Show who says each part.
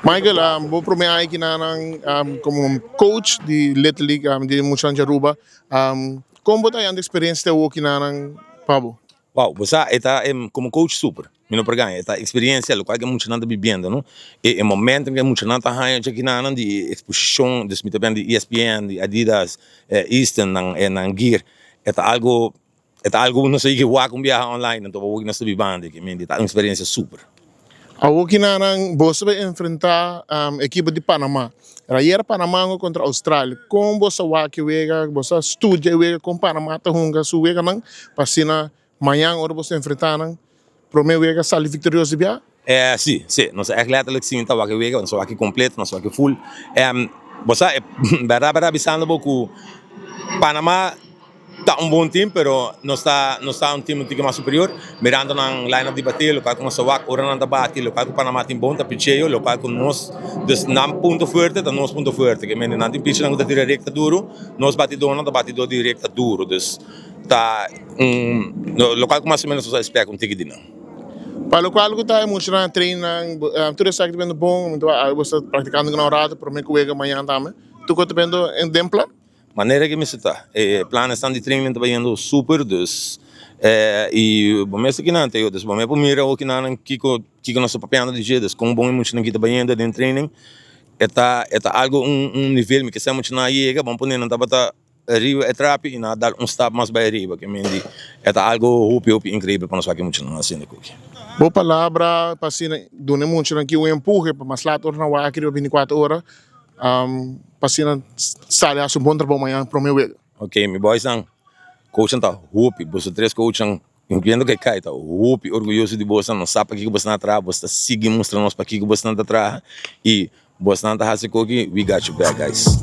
Speaker 1: Michael, bo prome aña aki nan como coach di Little League di muchanan di Aruba. Con bo ta haya di experiencia te awo aki nan pa bo?
Speaker 2: Wow, bo sa e ta como coach super, mi no por gaña, e ta experiencia locual cu e muchanan ta bibiendo no, e e momento cu e muchanan ta haya dje kinanan di exposicion, dus mi ta bende di ESPN, di Adidas, Easton, nan e nan gear, e ta algo, e ta algo nos a yega wak un biaha online, anto awor nos ta bibando aki, mi ta un experiencia super.
Speaker 1: Awor kinanan bo sa bay enfrenta ekipo di Panama, ayer Panama hunga contra Australia, con bo sa wak e wega, bo sa studia e wega con Panama ta hunga su weganan pa asina mañan ora bo sa enfrenta nan prome wega sali victorioso di bia?
Speaker 2: Si, si, nos a echt letterlijk sinta wak e wega, nos a wak e completo, nos a wak e full. Bo sa, e berdad berdad bisando bo cu Panama ta un bon team, pero nos ta nos ta un team un tiki mas superior, mirando nan line up di bati, locual cu nos a wak ora nan ta bati, locual cu Panama tin bon ta picheo, locual cu nos, dus nan punto fuerte ta nos punto fuerte, ke mende nan tin pichenan cu ta tira recta duro, nos batidornan ta bati dor di recta duro, dus ta un locual cu mas o menos nos a expect un tiki di nan.
Speaker 1: Pa locual cu ta e muchanan trainnan, tur esaki ta bendo bon, bo sta practicando cu nan un rato prome cu wega mañan tambe, tur cos ta bendo den plan?
Speaker 2: Manera ki mester ta. E planesnan di training ta bayendo super dus y bo mes ta kinan te dus bo mes por mira awor kinanan kiko kiko nos ta papiando di dje dus kon bon e muchanan ki ta bayendo den training e ta e ta algo un un nivel mi ke sa muchanan a yega bo a pone nan tabata riba e trapi y nan a dal un stap mas bay riba ke men di e ta algo hopi hopi increibel pa nos wak e muchanan haciendo koki.
Speaker 1: Bo palabra pa asina duna e muchanan ki un empuhe pa mas lat ora nan wak riba binticuatro ora Pa asina sali hasi un bon trabou mañana prome wega.
Speaker 2: Ok mi boysnan, coachnan ta hopi, boso tres coachnan, incluyendo Kaikai, ta hopi orguyoso di bosnan, nos sa pakiko bosnan a traha, bos ta sigui mustra nos pakiko bosnan ta traha y bosnan ta hasi koki, we got you back guys.